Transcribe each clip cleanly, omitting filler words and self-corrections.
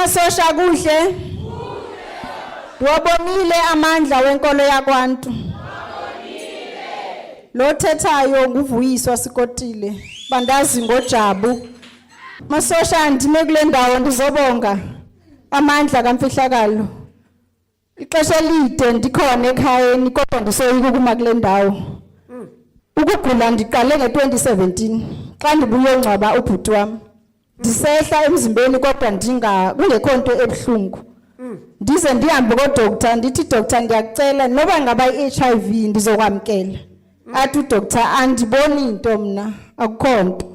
Masosha kuhle. Ndiwabonile amandla wenkolo yakwantu. Lo thethayo nguVuyiswa Sikotile. Bandazi ngoJabu. Masosha ndime kule ndawo ndizobonga amandla kamfihlakalo. Ixesha elide ndikhona ekhayeni kodwa ndisoyika ukuma kule ndawo. Ukugula ndiqale nge-2017 xa ndibuye ongcwaba ubhuti wam. Ndisehla emzimbeni kodwa ndinga kungekho nto ebuhlungu. Ndize ndihambe kodoctor ndithi doctor ndiyakucela noba ngaba i-HIV ndizokwamkela. Athi udoctor andiboni into mna akukho nto.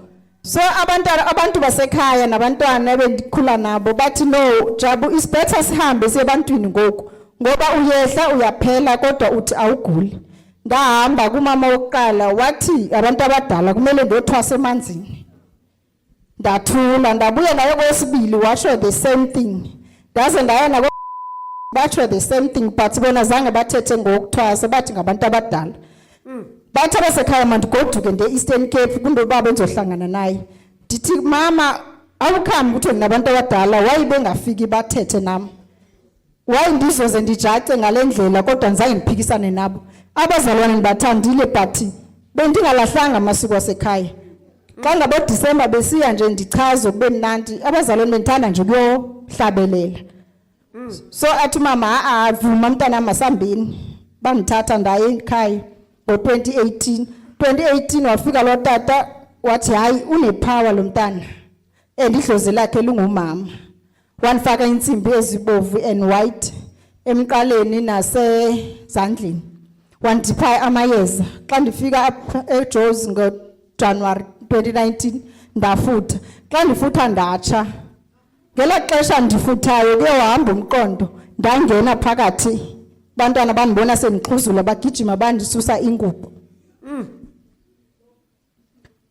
So abantwana abantu basekhaya nabantwana ebendikhula nabo bathi no Jabu is better sihambe siye ebantwini ngoku ngoba uyehla uyaphela kodwa uthi awuguli. Ndahamba kumama wokuqala wathi abantu abadala kumele ndiyothwasa emanzini. Ndathula ndabuya naye kwesibili washo the same thing. Ndaze ndaya nako batsho the same thing but bona zange bathethe ngokuthwasa bathi ngabantu abadala. Bathi abasekhaya mandigoduke nde-Eastern Cape kundobaba endizohlangana naye. Ndithi mama awukhambi ukuthi ndinabantu abadala wayi bengafiki bathethe nam. Wayi ndizoze ndijace ngale ndlela kodwa ndizange ndiphikisane nabo. Abazalwane ndibathandile but bendingalahlanga amasiko asekhaya. Xa ngaboDisemba besiya nje ndichaze kube mnandi abazalwane bendithanda nje ukuyohlabelela. So athi mama a vuma mntana masambini. Bandithatha ndaye ekhaya ngo-2018. 2018 wafika lo tata wathi hayi unepower lo mntana. And idlozi lakhe lingumama. Wanifaka insimbi ezibovu and white emqaleni nasezandleni. Wandipha amayeza. Xa ndifika apha eJozi ngoJanuary 2019 ndafutha. Xa ndifutha ndatsha. Ngela xesha ndifuthayo kuye wahamba umqondo ndangena phakathi bantwana bandibona sendixhuzula bagijima bandisusa ingubo.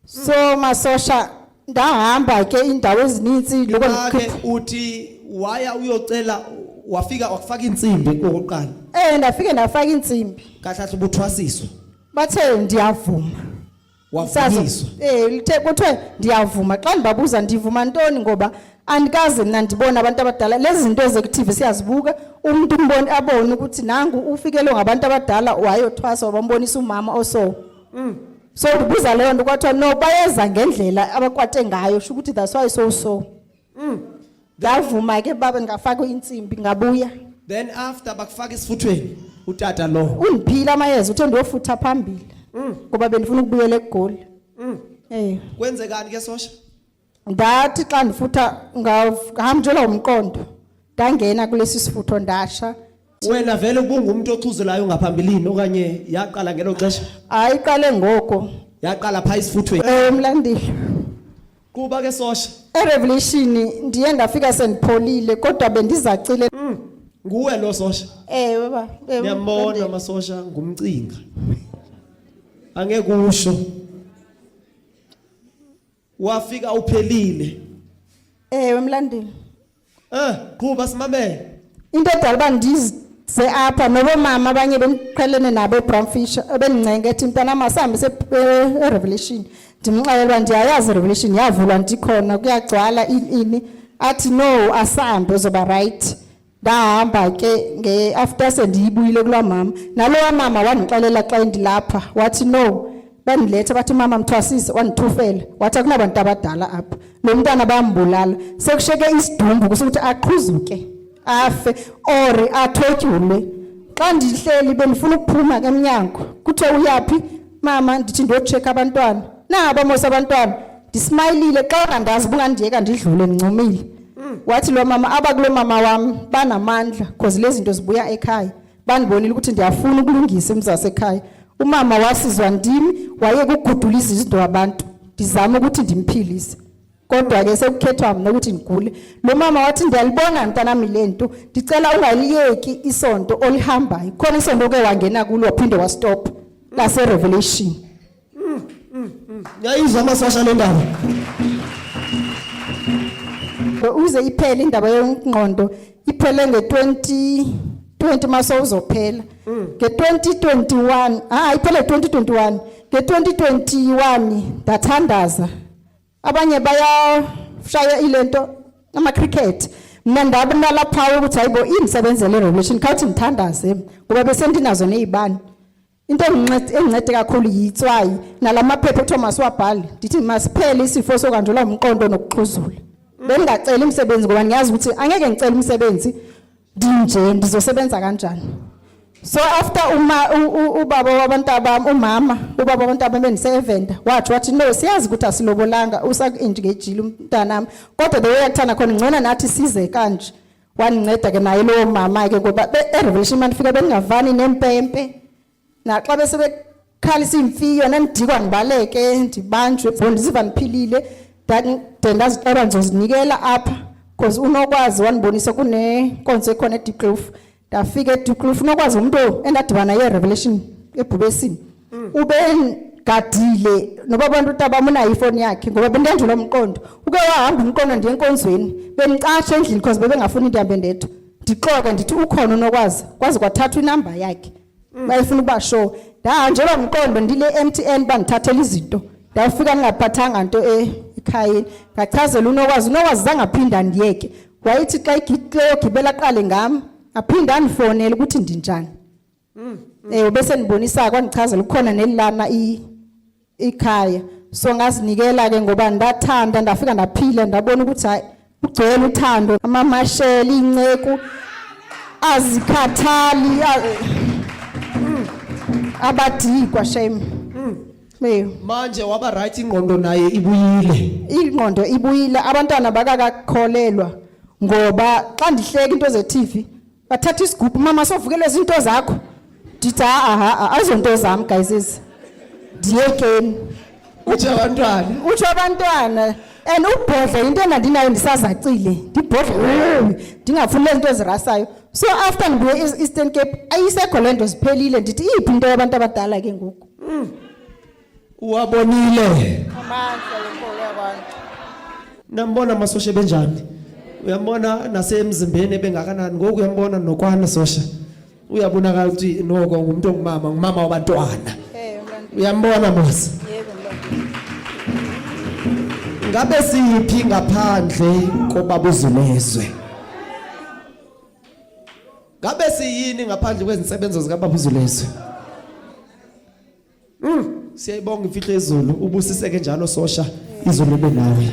So masosha ndahamba ke indawo ezininzi loko Ke uthi waya uyocela wafika wakufaka insimbi kokuqala. Ndafike ndafaka insimbi. Kahle kahle ubuthwasiswa. Bathe ndiyavuma. Wavunyiswa. Lithe kuthiwe ndiyavuma xa ndibabuza ndivuma ntoni ngoba andikaze mna ndibone abantu abadala lezi zinto ezekuTV siyazibuka umuntu umbone abone ukuthi nangu ufikelwe ngabantu abadala wayothwasa wabambonisa umama oso. So ndibuza leyo nto kwathiwa no bayeza ngendlela abakwate ngayo sho ukuthi that's why so so. Ndavuma ke baba ngafaka insimbi ngabuya. Then after bakufaka isifuthweni utata lo. Undiphila amayeza uthe ndiyofutha phambili. Ngoba bendifuna ukubuyela eGoli. Kwenzekani ke sosha? Ndathi xa ndifutha ngahamjelwa umqondo. Ndangena kulesi sifutho ndasha. Wena vele ubungumuntu oxhuzelayo ngaphambilini okanye yaqala ngelo xesha? Hayi iqale ngoko. Yaqala pha isifuthweni. Mlandeli. Kuba ke sosha. ERevelation ndiye ndafika sendipholile kodwa bendizacile. Nguwe lo sosha. Ewe ba. Ngiyambona masosha ngumcinga. Angeke usho. Wafika uphelile. Ewe mlandeli. Qhuba simamele. Into edala uba ndize apha nobomama abanye bendiqhelene nabo eBrown Fisher ebendincenga ethi mntana masihambe eRevelation. Ndimxelele uba ndiyayazi iRevelation yavulwa ndikhona kuyagcwala ini ini. Athi no asambe uzoba right. Ndahamba ke nge after sendiyibuyile kulaa mama. Nalowa mama wandixelela xa ndilapha wathi no bandiletha bathi mama mthwasise wandithufela wathi akunabantu abadala apha lo mntana bambulala sekusheke isidumbu kusukuthi aqhuzuke afe or athotyulwe. Xa ndihleli bendifuna ukuphuma ke emnyango kuthiwe uyaphi mama ndithi ndiyochecka abantwana nabo mos abantwana ndismayilile xa ungandazi bungandiyeka ndidlule ndincumile. Wathi lo mama aba kulo mama wam banamandla cause lezi zinto zibuya ekhaya bandibonile ukuthi ndiyafuna ukulungisa umzi wasekhaya. Umama wasizwa ndimi waye kugudulisa izinto abantu ndizama ukuthi ndimphilise kodwa ke sekukhethwa mna ukuthi ndigule. Lo mama wathi ndiyalibona mntanami le nto ndicela ungaliyeki isonto olihambayo khona isonto ke wangena kulo waphinde wastop lase Revelation. Ngiyayizwa amasosha le ndaba. Uze iphele indaba yengqondo iphele nge-2020 mase uzophela nge-2021 iphele 2021 nge-2021 ndathandaza abanye bayashaya ilento ama cricket. Mna ndabonala phawu ukuthi hayibo indisebenzele revelation khawuthi ndithandaze ngoba besendinazo nezibani. Into engincede kakhulu yitswayi nalamaphepha ekuthiwa masiwabhale ndithi masiphele isifo sokanjolwa umqondo nokuxhuzula. Bengingaceli umsebenzi ngoba ngiyazi ukuthi angeke ngicele umsebenzi ndinje ndizosebenza kanjani. So after uma ubaba wabantu umama ubaba wabantu abami bendisevenda wathi wathi no siyazi ukuthi asilobolanga usaku-engagile umntanami kodwa the way akuthanda khona ngcono nathi size kanje. Wandinceda ke naye lowo mama ke ngoba e-revelation manifika bengingavani nempempe naxa bese bekhalisa imfiyo nandidikwa ngibaleke ndibanjwe bo ndiziva ndiphilile de ndazixela ndizozinikela apha because unokwazi wandibonisa kunenkonzo ekhona eDiepkloof. Ndafika eDiepkloof unokwazi umuntu endadibana naye eRevelation ebhubesini ube gadile noba abantu utabam unayo ifoni yakhe ngoba bendenjula umqondo uke wahamba umqondo ndiye enkonzweni bendicasha endlini because bebengafuni ndihambe ndedwa ndixoke ndithi ukhona unokwazi kwaze kwathathwa inamba yakhe bayifuna ukuba sure ndahanjelwa umqondo ndile MTN bandithathela izinto ndafika ndingaphathanga nto ekhayeni ngachazela unokwazi unokwazi zangaphinda ndiyeke wayethi xa igibela aqale ngam aphinda andifonele ukuthi ndinjani. Bese nibonisa kwandichazela kukhona nelilana ikhaya so ngazinikela ke ngoba ndathanda ndafika ndaphila ndabona ukuthi hayi ugcwele uthando amamasheli inceku azikhathali abadikwa shame. Manje waba right ingqondo naye ibuyile. Ingqondo ibuyile abantwana bakakakholelwa ngoba xa ndihleka into ze TV bathatha isigubhu mama sovukelwe izinto zakho ndithi aha azonto zami guys ezi ndiyekeni. Utsho abantwana. Utsho abantwana and ubhodla into endandinayo ndisazacile ndibhodle ndingafuni lezi zinto ezirasayo. So after ndibuye e-Eastern Cape ayisekho le nto ziphelile ndithi iphi into yabantu abadala ke ngoku. Uwabonile. Amandla lenkolo yabantu. Nambona amasosha benjani? Uyambona nasemzimbeni bengakanani ngoku uyambona nokwana sosha. Uyabonakala ukuthi noko ngumuntu ongumama, ngumama wabantwana. Uyambona mos. Yebo mlando. Ngabe siphi ngaphandle kobabuzulezwe? Ngabe siyini ngaphandle kwezinsebenzo zikababuzulezwe? Siyayibonga imfihlo yezulu, ubusiseke njalo sosha, izulu libe nawe.